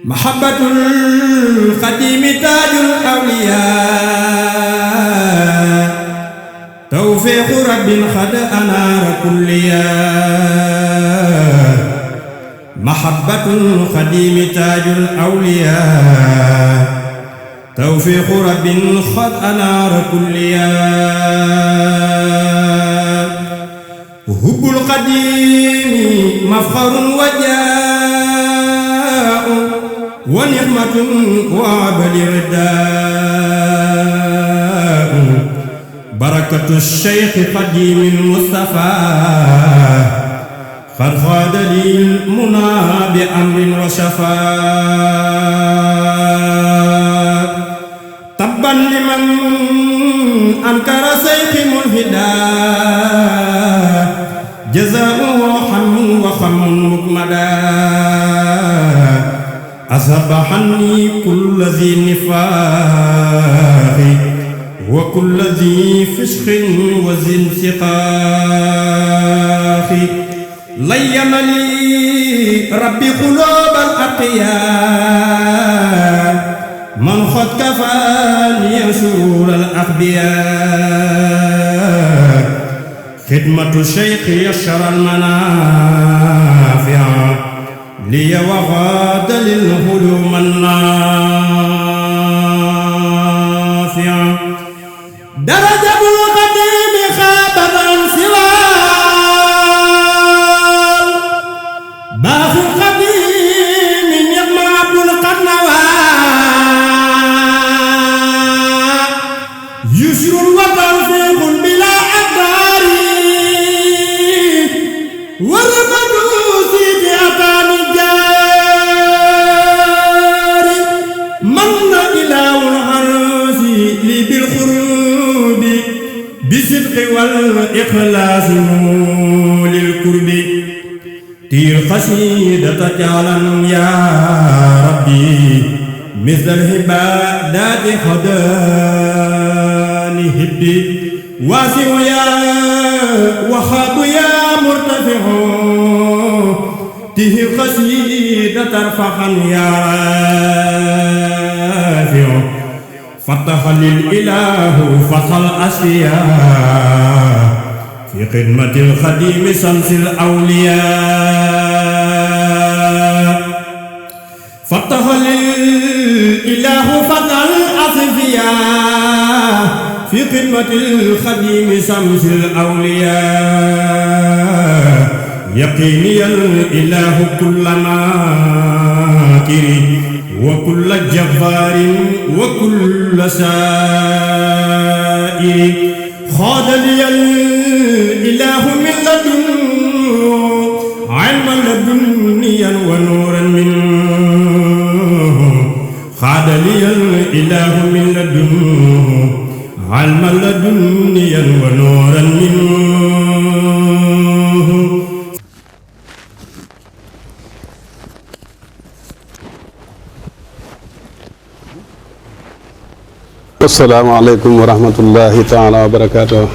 mahabbatul xadimi taajul awliyaa tawfiiqu rabbin xad anaara kulliyaa mahabbatul xadimi taajul awliyaa tawfiiqu rabbin xad anaara kulliyaa hubbul xadimi mafxarun wa jaa'un wa nixmatun wa balirdaa'un barakatu Cheikh Xadimil Mustafaa xad xaada lil munaa bi amrin wa shafaa tabban liman ankara sayxi mulhidaa jazaa'uhu hammun wa xammun mukmadaa asaba xanni kulla zi nifaaqi wa kulla zi fisqin wa zi insiqaaqi layyana li rabbi quluubal atqiyaa man xad kafaani shuruural axbiyaa xidmatu Cheikh yasharal manaafi'a liya wa xaada lil xuluuman naafi'a darajatul xadiimi xaabadan siwaal baaxil xadiimi ni'ma abdul qannawaa yusrun wa tawfiiqun bilaa aqdaari warqatu siiti ataani jaari man na ilaahul arsi li bil xurubi bi sidqi wal ixlaasi lil kurbi tiir xasiidata jaalan yaa rabbi misal hibaadaati xadaani hibbi waasiu yaa waxaabu yaa murtafiu tihi xasiidata arfaxan yaa raafiu fataxa lil ilaahu faxal asiyaa fi xidmatil xadiimi samsil awliyaa fataxa lil ilaahu faxal asiyaa fi xidmatil xadiimi samsil awliyaa yaqiiniyal ilaahu kulla maakiri wa kulla jabbaarin wa kulla saa'iri xaadaliyal ilaahu min ladunhu ilman ladunniyan wa nuuran minhu xaadaliyal ilaahu min ladunhu ilman ladunniyan wa nuuran minhu. asalaamaaleykum wa rahmatullahi taala wa barakaatu.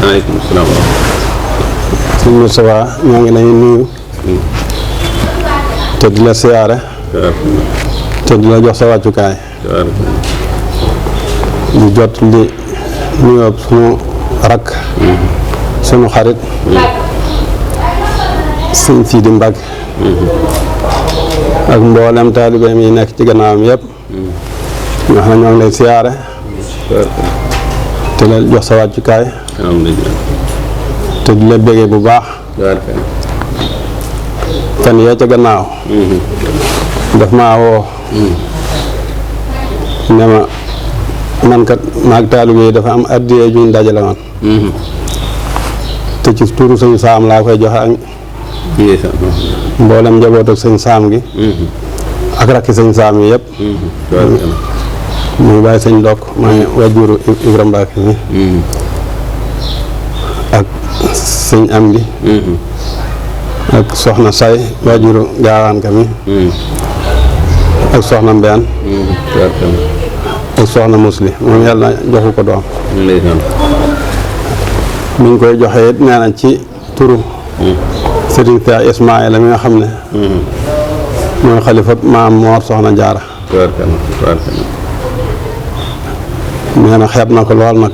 waaleykum salaam. sëñ Moustapha ñoo ngi lay nuyu. te di la siyaare. te di la jox sa wàccukaay. di jot li nuyoo sunu rakk. sunu xarit. sëñ Sidi Mbacke. ak mboolem taalibeem yi nekk ci gannaawam yëpp. ñoo xam ne ñoo ngi lay siyaare te la jox sa wàccukaay te di la bégee bu baax fan yee ca gannaaw daf maa woo ne ma man kat maag taalibe yi dafa am addiyee juñ dajale woon te ci turu sëñ Saam laa koy joxe ak mboolem njaboot ak sëñ Saam gi ak rakki sëñ Saam yi yëpp muy bàyyi sëñ Ndokk mooy wajuru Ibra Mbacke mi ak sëñ Amdi ak soxna Say wajuru Gaawaan ka mi ak soxna Mbeen ak soxna Musli moom yàlla joxu ko doom mi ngi koy joxe it nee na ci turu Serigne Cheikh Ismaïla mi nga xam ne mooy xalifa maam Moor Soxna Jaara. nee na xeeb na ko lool nag.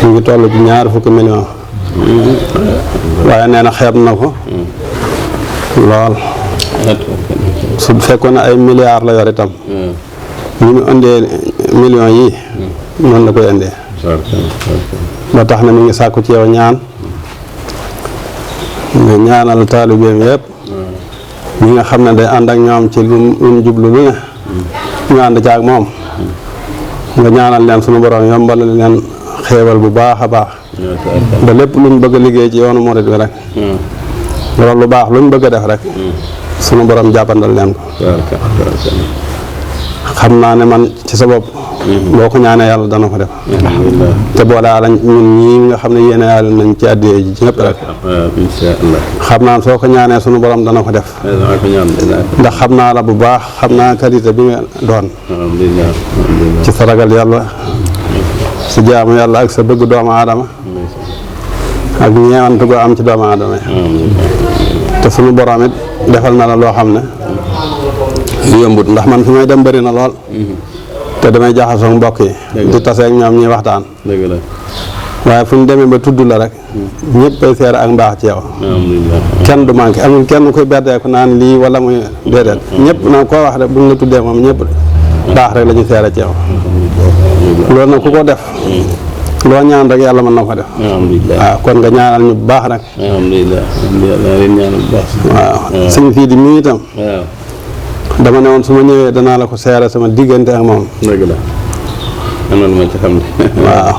mu ngi toll ci 20 millions. waaye nee na xeeb na ko. lool. su fekkoon ne ay milliards la yor itam. ni mu indee millions yi. noonu la koy indee. ba tax na mi ngi sàkku ci yow ñaan. nga ñaanal taalibeem yëpp. ñi nga xam ne day ànd ak ñoom ci lu jublu lu ne. ñu ànd ci ak moom. nga ñaanal leen sunu borom yombal leen xéewal bu baax a baax. ba lépp luñ bëgg a liggéey ci yoonu murid bi rek. loolu lu baax luñ bëgg a def rek. sunu borom jàppandal leen ko. xam naa ne man ci sa bopp. boo ko ñaanee yàlla dana ko def. te boole àlla ñun ñii nga xam ne yéene yàlla nañ ci àddiyee ji ci ñëpp rek. xam naa soo ko ñaanee sunu borom dana ko def. ndax xam naa la bu baax xam naa qualité bi nga doon. ci sa ragal yàlla. sa jaamu yàlla ak sa bëgg doomu aadama. ak ñeewantu goo am ci doomu aadama yi. te sunu borom it defal na la loo xam ne. yombut ndax man fi may dem bëri na lool. te damay jaxasoo mbokk yi. di tase ak ñoom ñuy waxtaan. dëgg la. waaye fu ñu demee ba tudd la rek. ñëppay seere ak mbaax ci yow. kenn du manqué amul kenn koy beddeeku naan lii wala muy déedéet. ñëpp nag koo wax rek buñ la tuddee moom ñëpp baax rek la ñu seere ci yow. loolu nag ku ko def. loo ñaan rek yàlla mën na ko def. waaw kon nga ñaanal ñu bu baax rek. waaw suñu fii di mii itam. dama ne woon su ma ñëwee danaa la ko seere sama diggante ak moom. dëgg la. am na lu ma ci xam ne. waaw.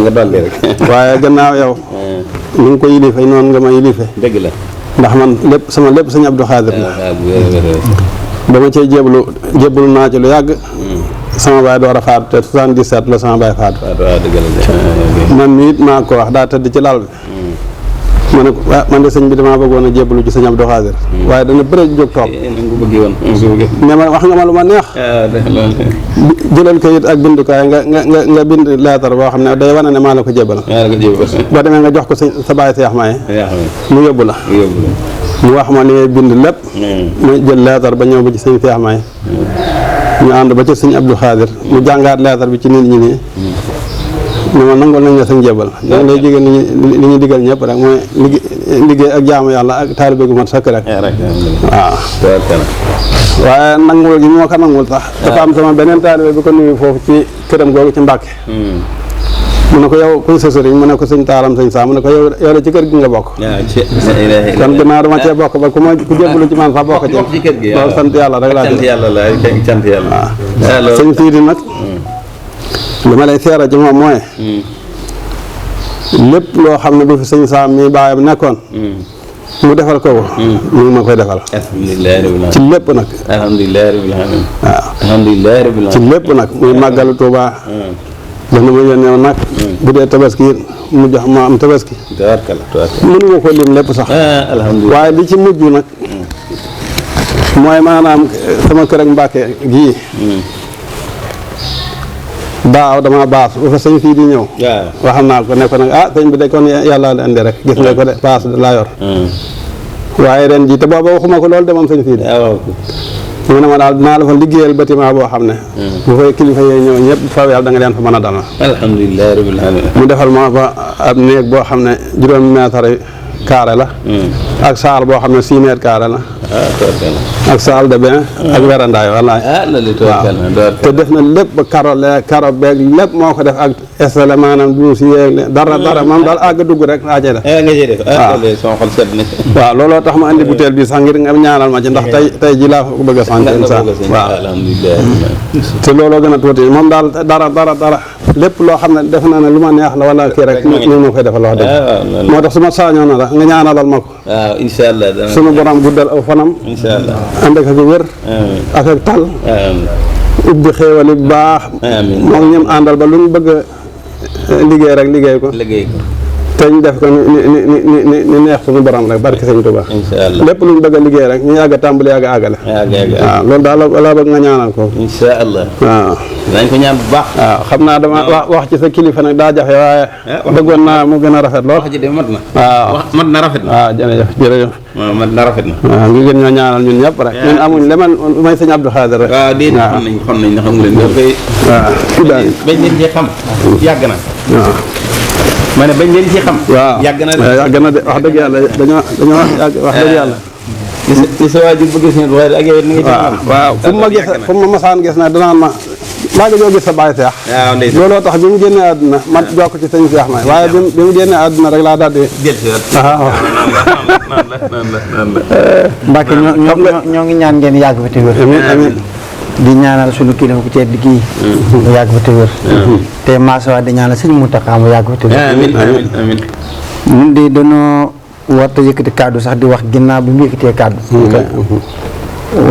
nga dolli rek. waaye gannaaw yow. ni nga ko yilife noonu nga ma yilife. dëgg la. ndax man lépp sama lépp sëñ Abdou Khadir la. dama cee jébbalu naa ci lu yàgg. sama baay door a faatu te 77 la sama baay faatu. waaw dëgg la. man mii it maa ko wax daa tëdd ci lal bi. ma ne ko man de sëñ bi damaa bëggoon a jébbalu ci sëñ Abdou Khadir. waaye dana bëre jóg toog. ne ma wax nga ma lu ma neex. jëlal kayit ak bindukaay nga bind leetar boo xam ne day wane ne maa la ko jébbal. boo demee nga jox ko sa baay Seex Maay. mu yóbbu la. mu wax ma li ngay bind lépp. ma jël leetar ba ñëw ba ci sëñ Seex Maay. ñu ànd ba ci sëñ Abdou Khadir mu jàngaat leetar bi ci nit ñi nii. ne ma nangul nañ la sa njébal da lay digal li ñu digal ñëpp rek mooy liggéey ak jaamu yàlla ak taalibe gu mat sëkk rek. waaw. waaye nangul gi moo ko nangul sax. dafa am sama beneen taalibe bi ko nuyu foofu ci këram googu ci Mbàkke. mu ne ko yow kuy sa sëriñ mu ne ko sëñ taalam sëñ saa mu ne ko yow la ci kër gi nga bokk. kon ginnaaw dama cee bokk ba ku jébbalu ci man sax bokk ci. loolu sant yàlla rek laa sant yàlla la sant yàlla. waaw sëñ Siidi nag. li ma lay seera ci moom mooy. lépp loo xam ne bu fi sëñ Saam mi baayam nekkoon. mu defal ko. mu ngi ma koy defal. alhamdulilah rabbil alamin ci lépp nag. alhamdulilah rabbil alamin waaw alhamdulilah rabbil alamin ci lépp nag muy màggalu Tuubaa. dana ma yónnee nag. bu dee tabaski mu jox ma am tabaski. mënu ma ko lim lépp sax. alhamdulilah waaye li ci mujj nag. mooy maanaam sama kër ak Mbàkke gii. daaw dama baas bu fa sëñ fii di ñëw. waxal naa ko ne ko nag sëñ bi de kon yàlla la indi rek gis nga ko de baas de laa yor. waaye ren ji te booba waxuma ko loolu de moom sëñ fii di. mu ne ma daal dinaa la fa liggéeyal bâtiment boo xam ne. bu fay kilifa yee ñëw ñëpp faw yàlla da nga leen fa mën a dalal. alhamdulilah rabbil alamin mu defal ma fa ab néeg boo xam ne juróomi mètre carré la. ak saal boo xam ne 6 mètres carré la. ak salle de bain ak werandaay wallaay. waaw te def na lépp ba karo beeg lépp moo ko def ak installé maanaam duus yeeg dara moom daal àgg dugg rek laa cay def. nga ciy def sama xol sedd na. waaw looloo tax ma andi butéel bi sax ngir nga ñaanal ma ci ndax tey ji laa ko bëgg a sant incha waaw alhamdulilah te looloo gën a tuuti moom daal dara lépp loo xam ne def na ne lu ma neex la wala kii rek ñu ma koy defal wax dëgg moo tax su ma saañoon na la nga ñaanalal ma ko. waaw incha allah sunu borom guddal aw fanam. incha allah ànd ak wér. ak tal. ubbi xéewal bu baax. moom ñoom àndal ba lu ñu bëgg a liggéey rek liggéey ko. te ñu def ko ni neex suñu borom rek barke sëñ Tuubaa. incha allah lépp luñ bëgg a liggéey rek ñu yàgg a tàmbali yàgg a àggale. waaw loolu daal la bëgg nga ñaanal ko. incha allah. waaw. dañ ko ñaan bu baax. waaw xam naa dama wax ci sa kilifa nag daa jafe waaye. bëggoon naa mu gën a rafet lool. wax ji de mat na. waaw mat na rafet na. waaw jërëjëf. waaw mat na rafet na. waaw ngi gën ñoo ñaanal ñun ñëpp rek. ñun amuñ lemen may sëñ Abdou Khadir rek. waaw déedéet xam nañ ne xam nga leen da koy. waaw bañ leen ci xam yàgg na. waaw. ma ne bañ leen ci xam. waaw yàgg na de wax dëgg yàlla dañoo yàgg wax dëgg yàlla. li sa waajur bëgg seen waaye ak yow ni nga ci xam. waaw fu mu masaan gis na danaan ma maa ngi joo gis sa baay Seex. waaw ndeysaan looloo tax bi mu génnee àdduna ma jokk ci sëñ Seex may waaye bi mu génnee àdduna rek laa daal di. waaw. Mbacke ñoo ngi ñaan ngeen yàgg fi te wér. amiin di ñaanal suñu kilifa ku tedd kii mu yàgg fi te wér. te maasawaat di ñaanal sëñ Mountakha mu yàgg fi te wér. amiin ñun de dañoo warta yëkkati kàddu sax di wax ginnaaw bi mu yëkkatee kàddu.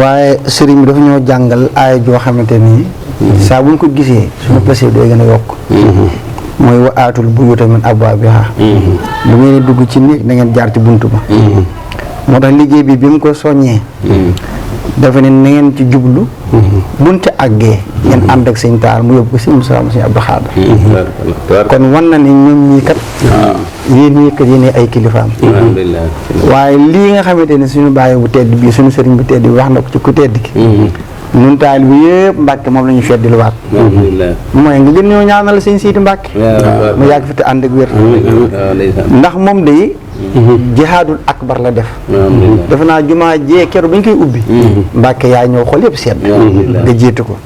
waaye sëriñ bi dafa ñoo jàngal aaya joo xamante nii saa buñ ko gisee suñu passé day gën a yokk. mooy wa aatul buyuuta min abwaabihaa. bu ngeen di dugg ci néeg da ngeen jaar ci buntu ba. moo tax liggéey bi mu ko soññee. dafa ne na ngeen ci jublu. bunte àggee ngeen ànd ak sëñ Taal mu yóbbu ko si Moussa Moussa Abdou Khadre. kon wan na ni ñoom ñii kat. yéen ñii kat yéen ay kilifaam. waaye lii nga xamante ne suñu bàyyi bu tedd bii suñu sëriñ bu tedd bi wax na ko ci ku tedd ki. ñun taal bi yëpp Mbàkke moom la ñu feddi lu waat. mooy nga gën ñoo ñaanal sëñ Siidi Mbàkke. mu yàgg fi te ànd ak wér. ndax moom day jihaadul akbar la def. defe naa jumaa jee keroog ba ñu koy ubbi. Mbàkke yaa ñëw xool yëpp seet. nga jiitu ko.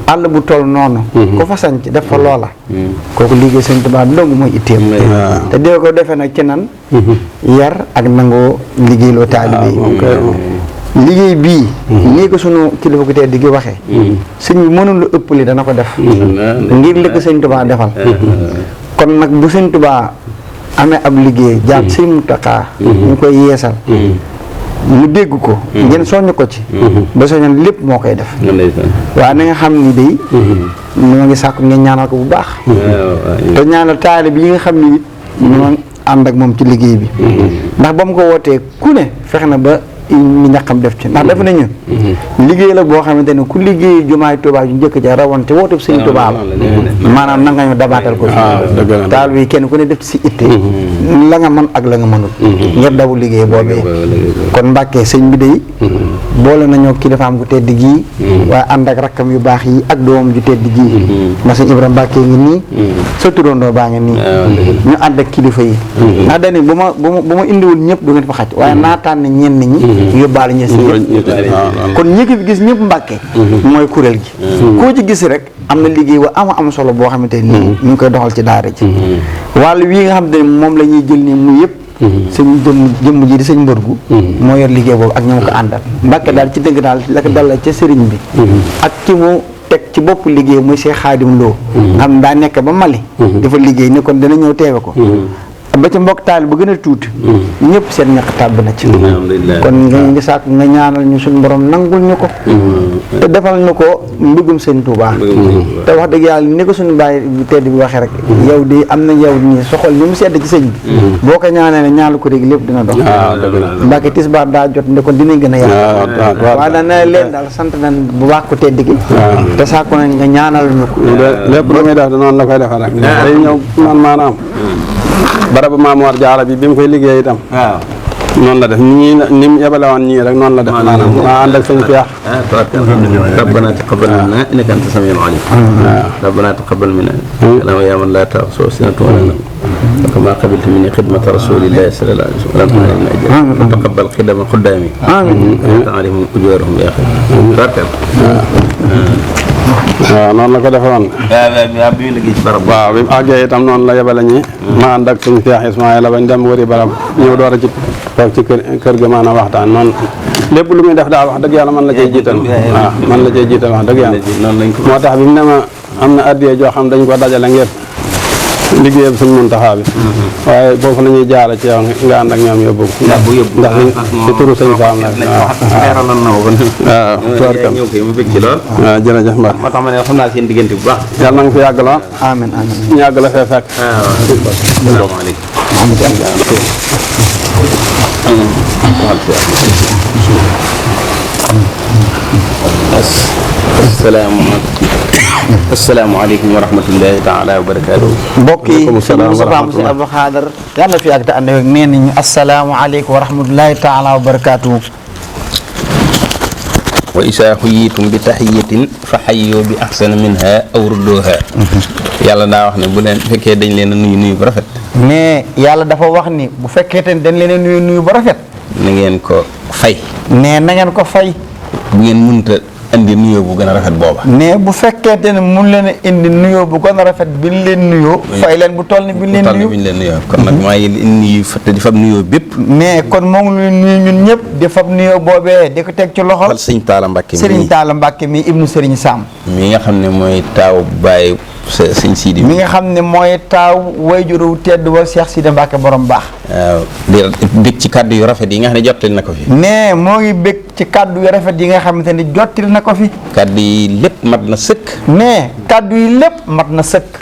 àll bu toll noonu. ko fa sanc def fa loola. kooku liggéey sëñ Tuubaa dong mooy itteem. te dee ko defee nag ci nan. yar ak nangoo liggéeyloo taalibe yi. liggéey bii. nii ko sunu kilifa ku tedd gi waxee. sëñ bi mënul lu ëpp li dana ko def. ngir li ko sëñ Tuubaa defal. kon nag bu sëñ Tuubaa amee ab liggéey jaar sëñ Mountakha ñu koy yeesal. mu dégg ko. ngeen soññ ko ci. ba soññal lépp moo koy def. waaye na nga xam ni day. ñoo ngi sàkku ngeen ñaanal ko bu baax. te ñaanal taalib yi nga xam ni it. ñoo ànd ak moom ci liggéey bi. ndax ba mu ko wootee ku ne fexe na ba. ñu ñaqam def ci ndax def nañu liggéey la boo xamante ne ku liggéey jumaay Tuubaa yu njëkk ja rawante woote sëñ Tuubaa la maanaam na nga ñu dabaatal ko fi taal bi kenn ku ne def ci itte la nga mën ak la nga mënul ngir dabu liggéey boobee kon Mbàkke sëñ bi day boole nañoo kilifaam gu tedd gii waaye ànd ak rakkam yu baax yi ak doomam ju tedd gii ma sëñ Ibrahima Mbàkke ngi nii sa turandoo baa ngi nii ñu ànd ak kilifa yi ndax dañu bu ma indiwul ñëpp du ngeen fa xaj waaye naataan ñenn ñi yóbbaale ñu si ñëpp kon ñi ko fi gis ñëpp Mbàkke mooy kuréel gi koo ci gis rek am na liggéey wa am solo boo xamante ni ñu ngi koy doxal ci daara ji wàllu wii nga xamante ni moom la ñuy jël ni mu yëpp sëñ jëmm ji di sëñ mbërgu moo yor liggéey boobu ak ñoom ko àndal Mbàkke daal ci dëgg daal la ko dal ca sëriñ bi ak ci mu teg ci bopp liggéey muy Cheikh Khadim Lo nga xam ne daa nekk ba Mali dafa liggéey ne kon dana ñëw teewe ko ba ca mbokk taal ba gën a tuuti ñëpp seen ñaq tàbb na ci kon nga ngi sàkku nga ñaanal ñu suñu borom nangul ñu ko te defal ñu ko mbëggum sëñ Tuubaa te wax dëgg yàlla ni ko suñu bàyyi bu tedd bi waxee rek yow de am na yow nii soxol ni mu sedd ci sëñ bi boo ko ñaanee ne ñaanal ko rek lépp dina dox Mbàkke tisbaar daa jot ne kon dinañ gën a yàq waaye daan na leen daal sant nañ bu baax ko tedd gi te sàkku nañ nga ñaanal ñu ko lépp lu muy def noonu la koy defal rek day ñëw man maanaam barabu Maam Mor Jaara bi mu koy liggéey itam noonu la def ñii ni mu yebale woon ñii rek noonu la def maanaam maa ànd ak sëñ Cheikh ربنا تقبل منا انك انت السميع العليم ربنا تقبل منا اللهم يا من لا تأخذه سنة ولا نوم وكما قبلت مني خدمة رسول الله صلى الله عليه وسلم وتقبل خدم خدامي وانت عليهم اجورهم يا اخي waaw noonu la ko defoon bi mu liggéey ci barab waaw bi mu àggee itam noonu la yebale ñi ma ànd ak suñu Cheikh Ismaïla bañ dem wëri barab ñëw door a ci toog ci kër ga maanaam waxtaan noonu lépp lu muy def daal wax dëgg yàlla man la cay jiital waaw man la cay jiital wax dëgg yàlla moo tax bi mu ne ma am na addiye joo xam dañ ko dajale ngir liggéeyam suñ Muntaxa bi waaye foofu la ñuy jaara ci yow nga ànd ak ñoom yóbbu ndax ci turu sëñ Saam la waaw tubarkal ñëw koy mu bëgg ci lool waaw jërëjëf Mbacke moo tax ma ne xam naa seen diggante bu baax yàlla na nga fi yàgg lool amiin amiin ñu yàgg la fee fekk asalaamaaleykum asalaamaaleykum wa rahmatullahi taala wa barakaatu. mbokk yi sëñ Moustapha Moussa Abdou Khadre yàlla fi ak te ànd ak nee nañu asalaamaaleykum wa rahmatullahi taala wa barakaatu. wa isaa xuyitum bi taxiyatin fa xayyoo bi axsana minha aw rudduha. yàlla daa wax ne bu leen fekkee dañ leen a nuyu bu rafet. mais yàlla dafa wax ni bu fekkee te dañ leen a nuyu bu rafet. na ngeen ko fay. mais na ngeen ko fay. bu ngeen mënta indi nuyoo bu gën a rafet booba. mais bu fekkente ne mun leen a indi nuyoo bu gën a rafet bi ñu leen nuyoo. fay leen bu toll ni bi ñu leen nuyoo. kon nag maa ngi nuyu di fab nuyoo bépp. mais kon moo ngi leen nuyu ñun ñëpp di fab nuyoo boobee di ko teg ci loxol. Sëriñ Talla Mbacke mi Sëriñ Talla Mbacke mi ibnu Sëriñ Sam. mi nga xam ne mooy taaw Baye Sëñ Sidi. mi nga xam ne mooy taaw wayjuru tedd wa Cheikh Sidi Mbacke borom baax. waaw di bég ci kàddu yu rafet yi nga xam ne jottali na ko fi. mais moo ngi bég ci kàddu yu rafet yi nga xamante ni jottali na ko fi. kàddu yi lépp mat na sëkk. mais kàddu yi lépp mat na sëkk.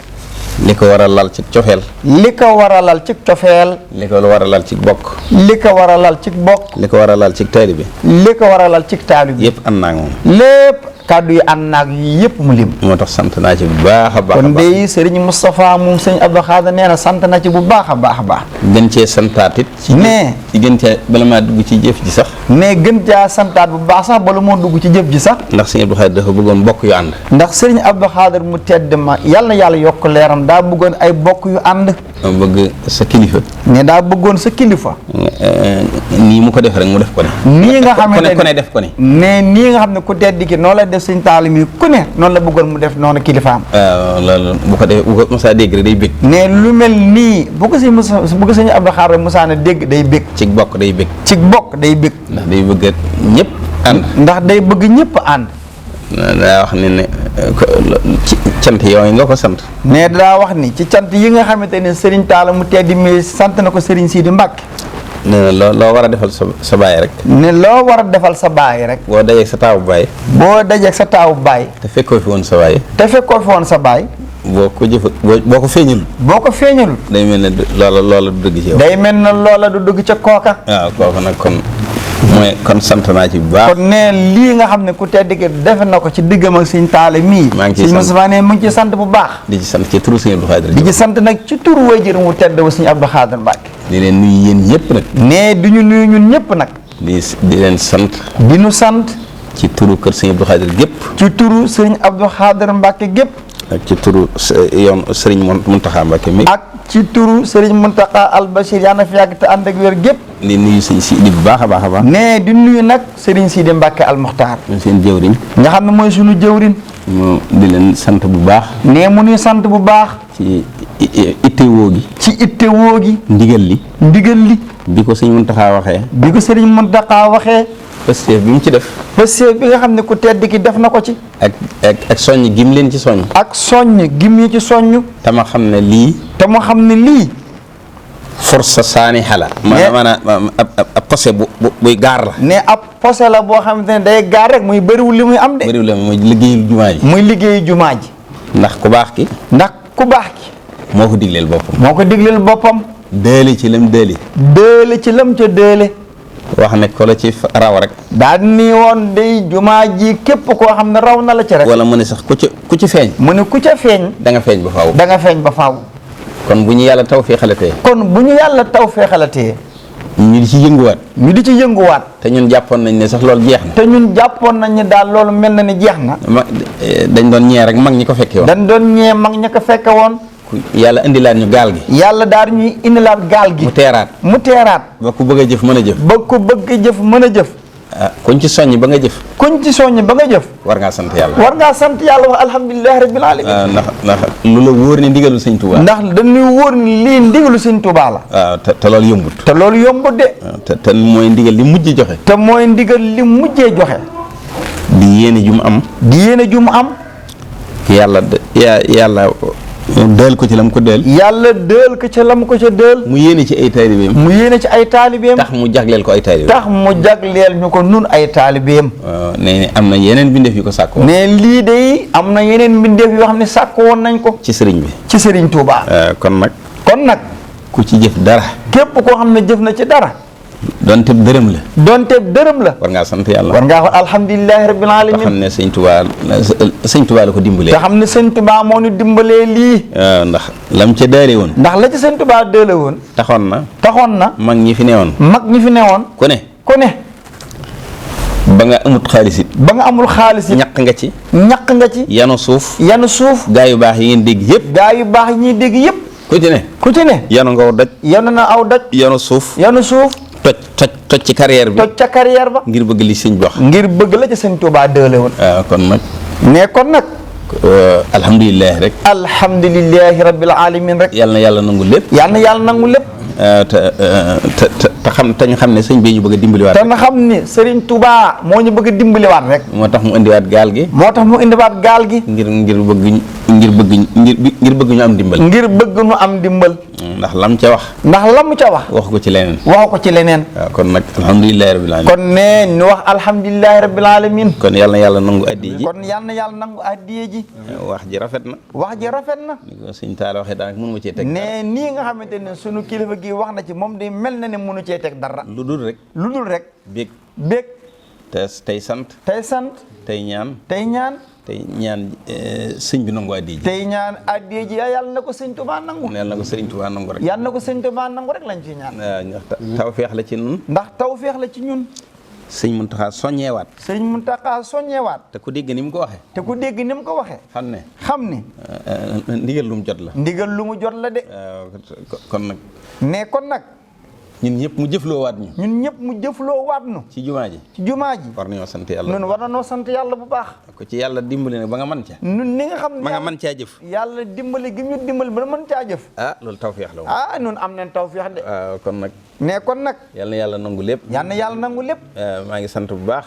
li ko war a lal ci cofeel. li ko war a lal ci cofeel. li ko war a lal ci bokk. li ko war a lal ci bokk. li ko war a lal ci taalibe. li ko war a lal ci taalibe. yëpp ànd naa ak moom. lépp kàddu yi ànd naag yi yëpp mu lim. moo tax sant naa ci bu baax a baax. kon de Serigne Moustapha moom sëñ Abdou Khadre nee na sant na ci bu baax a baax a baax. gën cee santaat it. mais ci gën cee bala maa dugg ci jëf ji sax. mais gën caa santaat bu baax sax bala moo dugg ci jëf ji sax. ndax sëñ Abdou Khadre dafa bëggoon bokk yu ànd. ndax Serigne Abdou Khadre mu tedd ma yàlla na yàlla yokk leeram daa bëggoon ay bokk yu ànd. bëgg sa kilifa. ne daa bëggoon sa kilifa. nii mu ko def rek mu def ko ne. nii nga xamante ne ku ne def ko ne. mais nii nga xam ne ku tedd ki noonu la def sëñ Talla mi ku ne noonu la bëggoon mu def noonu kilifaam. waaw loolu bu ko def bu ko Moussa dégg rek day bég. ne lu mel nii bu ko sëñ Moussa bu ko sëñ Abdou Khadre Moussa na dégg day bég. ci bokk day bég. ci bokk day bég. ndax day bëgg ñëpp ànd. ndax day bëgg ñëpp ànd. daa wax ne ci cant yooyu nga ko sant. ne daa wax ni ci cant yi nga xamante ne Serigne Talla mu tedd mi sant na ko Serigne Sidi Mbacke. nee na loo war a defal sa baay rek. ne loo war a defal sa baay rek. boo dajeeg sa taawu baay. boo dajeeg sa taawu baay. te fekkoo fi woon sa baay. te fekkoo fi woon sa baay. boo ko boo ko feeñul. boo ko feeñul. day mel ne loola du dëgg ci yow. day mel ne loola du dugg ca kooka. waaw kooka nag kon sant naa ci bu baax. kon ne lii nga xam ne ku tedd ki defe na ko ci diggam ak Sëñ Talla mii. maa ngi ciy sant Sëñ Moustapha ne mu ngi ci sant bu baax. di ci sant ci turu Sëñ Abdou Khadre. di ci sant nag ci turu wayjur mu tedd wa Sëñ Abdou Khadre Mbacke. di leen nuyu yéen ñëpp nag. ne du ñu nuyu ñun ñëpp nag. di leen sant. di nu sant. ci turu kër Sëñ Abdou Khadre gépp. ci turu Sëñ Abdou Khadre Mbacke gépp. ak ci turu yoon Sëriñ Muntaxa Mbacke mi. ak ci turu Sëriñ Muntaxa Albachir yàlla na fi yàgg te ànd ak wér gépp. di nuyu Sëñ Sidi bu baax a baax a baax. ne di nuyu nag Sëriñ Sidi Mbacke Almuxtaar. seen jëwriñ. nga xam ne mooy sunu jëwriñ. mu di leen sant bu baax. ne mu nuy sant bu baax. ci ittewoo gi. ci ittewoo gi. ndigal li. ndigal li. bi ko Sëñ Muntaxa waxee. bi ko Sëriñ Muntaxa waxee. Pastef bi mu ci def. Pastef bi nga xam ne ku tedd ki def na ko ci. ak soññ gim leen ci soññ. ak soññ gim yi ci soññ. te ma xam ne lii. te mu xam ne lii. force saani xala. maanaam ab posé buy gaar la. ne ab posé la boo xamante ne day gaar rek muy bëriwul li muy am de. bëriwul la muy liggéeyu jumaa ji. muy liggéeyu jumaa ji. ndax ku baax ki. ndax ku baax ki. moo ko digleel boppam. moo ko digleel boppam. dëli ci lam dëli. dële ci lam ca dële. wax ne ko la ci raw rek. daal ni woon day jumaa ji képp koo xam ne raw na la ca rek. wala mu ne sax ku ci feeñ. mu ne ku ca feeñ. da nga feeñ ba faaw. da nga feeñ ba faaw. kon bu ñu yàlla taw fee xalatee. kon bu ñu yàlla taw fee xalatee. ñu di ci yënguwaat. ñu di ci yënguwaat. te ñun jàppoon nañ ne sax loolu jeex na. te ñun jàppoon nañ ne daal loolu mel na ni jeex na. dañ doon ñee rek mag ñi ko fekke woon. dañ doon ñee mag ña ko fekke woon. yàlla indilaat ñu gaal gi. yàlla daal ñuy indilaat gaal gi. mu teeraat. mu teeraat. ba ku bëgg a jëf mën a jëf. ba ku bëgg a jëf mën a jëf. ah kuñ ci soññ ba nga jëf. kuñ ci soññ ba nga jëf. war ngaa sant yàlla. war ngaa sant yàlla wax alhamdulilah rabbil alamin. ndax lu la wóor ni ndigalul sëñ Tuubaa. ndax dañuy wóor ni lii ndigalu sëñ Tuubaa la. waaw te loolu yombut. te loolu yombut de. te mooy ndigal li mujj joxe. te mooy ndigal li mujjee joxe. di yéene ju mu am. di yéene ju mu am. yàlla dël ko ci lam ko dël. yàlla dël ko ca lam ko ca dël. mu yéene ci ay taalibeem. mu yéene ci ay taalibeem. tax mu jagleel ko ay taalibeem. tax mu jagleel ñu ko nun ay taalibeem. waaw nee am na yeneen bindeef yu ko sàkk woon. ne lii de am na yeneen bindeef yoo xam ne sàkk woon nañ ko. ci sëriñ bi. ci sëriñ Touba. kon nag. ku ci jëf dara. képp koo xam ne jëf na ci dara. donte dërëm la. donte dërëm la. war ngaa sant yàlla. war ngaa wax alhamdulilahi rabbil alamin. te xam ne sëñ Tuubaa la ko dimbalee. te xam ne sëñ Tuubaa moo ñu dimbalee lii. waaw ndax lam ca daale woon. ndax la ci sëñ Tuubaa daale woon. taxoon na. mag ñi fi newoon. ku ne. ba nga amut xaalis it. ba nga amul xaalis it. ñaq nga ci. yanu suuf. gaa yu baax yi ngeen dégg yëpp. gaa yu baax yi ñuy dégg yëpp. ku ci ne. yanu nga aw daj. yanu na aw daj. yanu suuf. toj ci carrière bi. toj ca carrière ba. ngir bëgg li sëñ bi wax. ngir bëgg la ci sëñ Tuubaa dële woon. waaw kon nag. alhamdulilah rek. alhamdulilahi rabbil alamin rek. yal na yàlla nangu lépp. te ñu xam ne sëñ bi ñu bëgg a dimbaliwaat. te nga xam ni Serigne Touba moo ñu bëgg a dimbaliwaat rek. moo tax mu indiwaat gaal gi. ngir bëgg ñu am dimbal. ndax lam ca wax. waxu ko ci leneen. waaw kon nag alhamdulilahi rabbil alamin. kon nee ñu wax alhamdulilahi rabbil alamin. kon yal na yàlla nangu addiye ji. wax ji rafet na. ni ko sëñ Talla waxee daanaka mënu ma cee teg. nee nii nga xamante ne sunu kilifa gi wax na ci moom de mel na ne mënu cee teg dara. lu dul rek. bég. tey sant. tey ñaan. sëñ bi nangu addiye ji. tey ñaan addiye ji yàlla na ko sëñ Tuubaa nangu. yàlla na ko sëñ Tuubaa nangu rek. yàlla na ko sëñ Tuubaa nangu rek lañ ci ñaan. ndax tawfeex la ci ñun. sëñ Muntaxa soññeewaat. te ku dégg ni mu ko waxee. xam ne. ndigal lu mu jot la. de. kon nag. ñun ñëpp mu jëfloo waat ñu. ci jumaa ji. war nañoo sant yàlla. ñun war nañoo sant yàlla bu baax. ko ci yàlla dimbali nag ba nga mën ca. ñun ni nga xam ne ba nga mën caa jëf. yàlla dimbali gi ñu dimbali ba mën caa jëf. loolu tawfeex la woon. ñun am nañ tawfeex de. kon nag. yal na yàlla nangu lépp. maa ngi sant bu baax.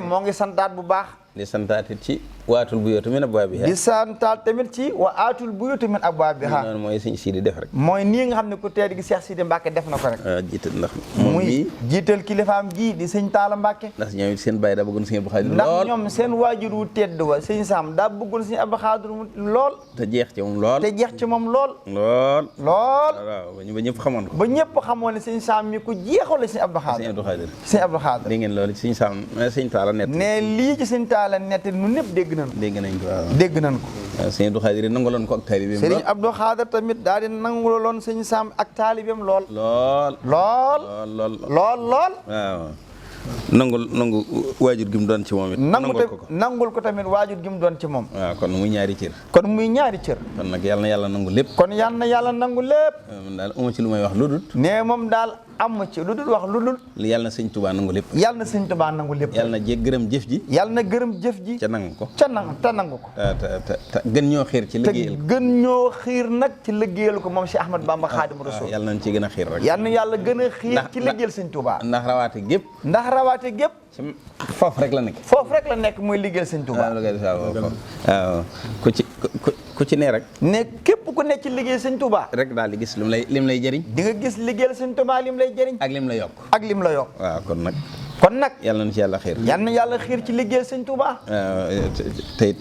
moo ngi santaat bu baax. di santaat ci waatul buyuuta min abwaabihaa. di santaat tamit ci waatul buyuuta min abwaabihaa. noonu mooy sëñ Sidi def rek. mooy nii nga xam ne ku tedd gi Cheikh Sidi Mbacke def na ko rek. jiital ndax. muy jiital kilifaam ji di sëñ Talla Mbacke. ndax ñoom seen bàyyi daa bëggoon sëñ Abdou Khadir lool. ndax ñoom seen waajur wu tedd wa sëñ Sam daa bëggoon sëñ Abdou Khadir lool. te jeex ci moom lool. lool. waaw ba ñëpp xamoon ko. ba ñëpp xamoon ne sëñ Sam mi ku jeexoon la sëñ Abdou Khadir. sëñ Abdou Khadir. dégg ngeen loolu ci sëñ Sam sëñ Talla nett. ne lii ci sëñ Talla nett nu ñëpp dégg nañ ko. waaw sëñ Abdou Khadir nangaloon ko ak taalibeem lool. sëñ Abdou Khadir tamit daal di nangaloon sëñ Sam ak taalibeem lool. waaw. nangu waajur gi mu doon ci moom it. nangul ko tamit waajur gi mu doon ci moom. waaw kon muy ñaari cër. kon nag yal na yàlla nangu lépp. daal amu ci lu may wax lu dul. nee moom daal amu ci lu dul wax lu dul. yàlla na sëñ Tuubaa nangu lépp. yàlla na gërëm jëf ji. ca nangu ko. te nangu ko. te gën ñoo xiir ci liggéeyal ko. gën ñoo xiir nag ci liggéeyal ko moom Cheikh Ahmad Bamba Xaadimu Rasuul. yàlla nañ ci gën a xiir rek. yàlla na yàlla gën a xiir ci liggéeyal sëñ Tuubaa. ndax rawaate gépp. foofu rek la nekk muy liggéeyal sëñ Tuubaa. waaw ku ci ne rek. ne képp ku nekk ci liggéeyal sëñ Tuubaa. rek daal di gis lim lay jëriñ. di nga gis liggéeyal sëñ Tuubaa lim lay jëriñ. ak lim la yokk. waaw kon nag. yàlla na ci yàlla xiir. yàlla na yàlla xiir ci liggéeyal sëñ Tuubaa. te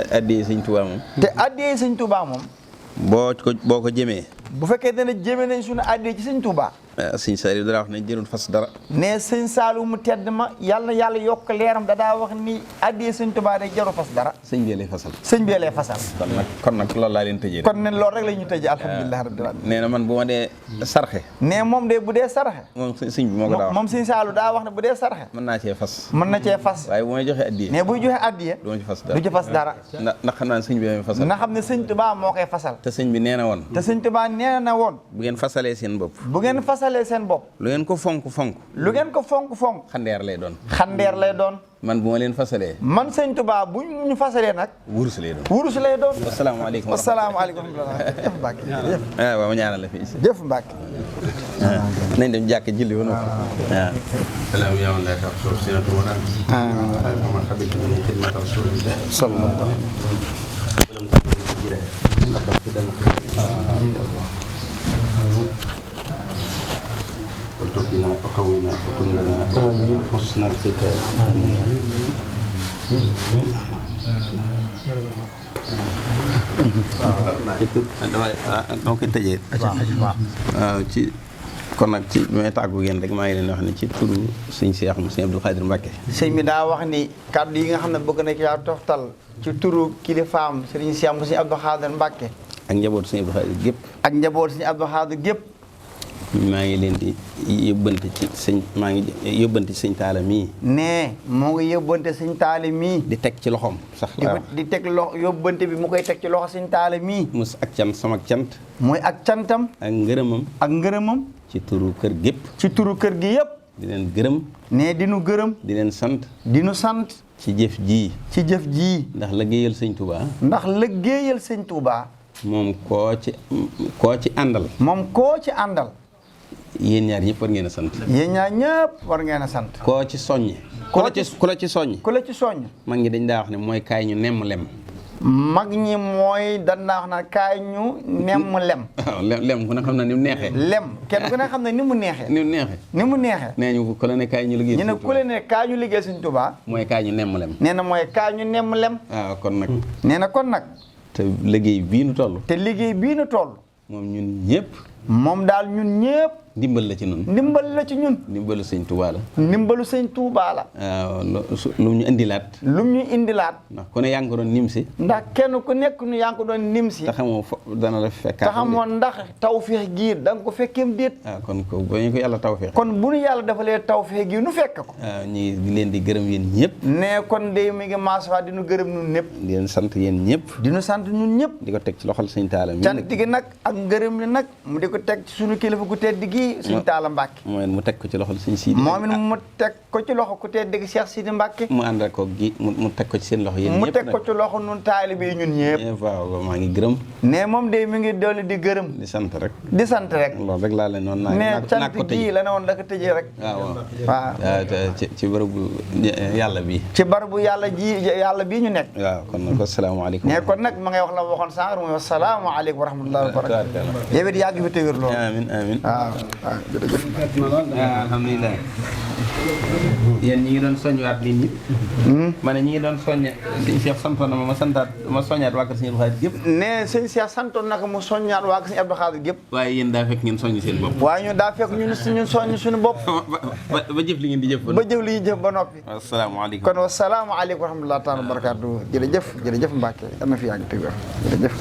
addiyee sëñ Tuubaa moom. boo ko jëmee. bu fekkee dana jëmee nañ suñu addiyee ci sëñ Tuubaa. sëñ Saliou dara wax ne jërul fas dara. ne sëñ Saliou mu tedd ma yàlla yokk leeram daa wax ni addiyee sëñ Tuubaa day jarul fas dara. sëñ bi lay fasal. kon nag loolu laa leen tëjee. kon ne loolu rek la ñu tëjee alhamdulilah rabbil alamin. nee na man bu ma dee sarxe. ne moom de bu dee sarxe. moom sëñ bi moo ko daa wax. moom sëñ Saliou daa wax ne bu dee sarxe. mën na cee fas. waaye bu may joxe addiyee. ne buy joxe addiyee. du ci fas dara. ndax xam naa sëñ bi may fasal. na xam ne sëñ Tuubaa moo koy fasal. te sëñ bi nee na woon. bu ngeen fasalee seen bopp. lu ngeen ko fonk. xandeer lay doon. man bu ma leen fasalee. man sëñ Tuubaa bu ñu fasalee nag. wurus lay doon. wasalaamaaleykum jëf Mbacke. waaw ma ñaanal la fii. jëf Mbacke. nañ dem jàkk julli woon. waaw. وارزقنا وقونا وكن لنا حسن الختام آمين. dama koy tëjee. waaw ci kon nag ci bi may tàggu yéen rek maa ngi leen wax ne ci turu sëñ Cheikh mu sëñ Abdou Khadir Mbacke. sëñ bi daa wax ni kàddu yi nga xam ne bëgg na ci yaa toxtal ci turu kilifaam sëriñ Cheikh mu sëñ Abdou Khadir Mbacke. ak njabootu sëñ Abdou Khadir gépp. ak njabootu sëñ Abdou Khadir gépp. maa ngi leen di yóbbante ci sëñ Taala mii. nee moo ngi yóbbante sëñ Taala mii. di teg ci loxoom sax. di teg yóbbante bi mu koy teg ci loxo sëñ Taala mii. mus ak cant sama cant. mooy ak cantam. ak ngërëmam. ak ngërëmam. ci turu kër gépp. ci turu kër gi yëpp. di leen gërëm. nee di nu gërëm. di leen sant. di nu sant. ci jëf ji. ci jëf ji. ndax liggéeyal sëñ Touba. ndax liggéeyal sëñ Touba. moom koo ci àndal. moom koo ci àndal. yéen ñaar ñëpp war ngeen a sant. yéen ñaar ñëpp war ngeen a sant. koo ci soññ. ku la ci soññ. ku la ci soññ. mag ñi dañ daa wax ne mooy kaay ñu nemm lem. mag ñi mooy dañ daa wax na kaay ñu nemm lem. waaw lem ku ne xam na ni mu neexee. lem kenn ku ne xam ne ni mu neexee. ni mu neexee. ni mu neexee. nee ñu ku la ne kaay ñu liggéey. ñu ne ku la ne kaay ñu liggéey Sëñ Tuubaa. mooy kaay ñu nemm lem. nee na mooy kaay ñu nemm lem. waaw kon nag. nee na kon nag. te liggéey bii nu toll. te liggéey bii nu toll. moom ñun ñëpp. moom daal ñun ñëpp. ndimbal la ci ñun. ndimbal la ci ñun. ndimbalu sëñ Touba la. ndimbalu sëñ Touba la. waaw lu ñu indilaat. lu ñu indilaat. ndax ku ne yaa ngi ko doon nim si. ndax kenn ku nekk nu yaa ngi ko doon nim si. te xamoo dana la fekkaat. te xamoo ndax tawfeex gii da nga ko fekkeem déet. waaw kon ko ba ñu ko yàlla tawfeex. kon bu nu yàlla defalee tawfeex gii nu fekk ko. waaw ñi di leen di gërëm yéen ñëpp. ne kon de mi ngi maasuwaat di nu gërëm ñun ñëpp. di leen sant yéen ñëpp. di nu sant ñun ñëpp. di ko teg ci loxol sëñ Taala mi. cant gi nag ak ngërëm li nag mu di ko teg ci sunu kilifa gu tedd gi sëñ Taala Mbàkke. mooy mu teg ko ci loxol sëñ Sidi. moom it mu teg ko ci loxo ku tedd gi Cheikh Sidi Mbàkke. mu ànd ak ko gi mu teg ko ci seen loxo yéen ñëpp. mu teg ko ci loxo nun taalibe yi ñun ñëpp. waaw maa ngi gërëm. ne moom de mi ngi dolli di gërëm. di sant rek. di sant rek. loolu rek laa leen noonu naa cant gii la ne woon da ko tëjee rek. waaw ci bërëbu yàlla bi. ci bërëbu yàlla bii ñu nekk. waaw kon nag asalaamaaleykum. ne kon nag ma ngay wax la waxoon sànq mooy asalaamaaleykum wa rahmatullahi wa barakatuh. yow it yàgg fi te wér loolu. amiin amiin. waaw waaw jërëjëf. alhamdulilah. yéen ñi ngi doon soññaat nit ñi. ma ne ñi ngi doon soññe sëñ Cheikh santoon na ma soññaat waa kër sëñ Abdou Khadir gépp. ne sëñ Cheikh santoon na ko mu soññaat waa kër sëñ Abdou Khadir gépp. waaye yéen daa fekk ngeen soññ seen bopp. waaye ñu daa fekk ñun soññ suñu bopp. ba jëf li ngeen di jëf ba jëf li ñu jëf ba noppi. asalaamaaleykum. kon wasalaamaaleykum wa rahmatulah taala wa barakaatu. jërëjëf Mbacke am na fi yàgg te wér jërëjëf.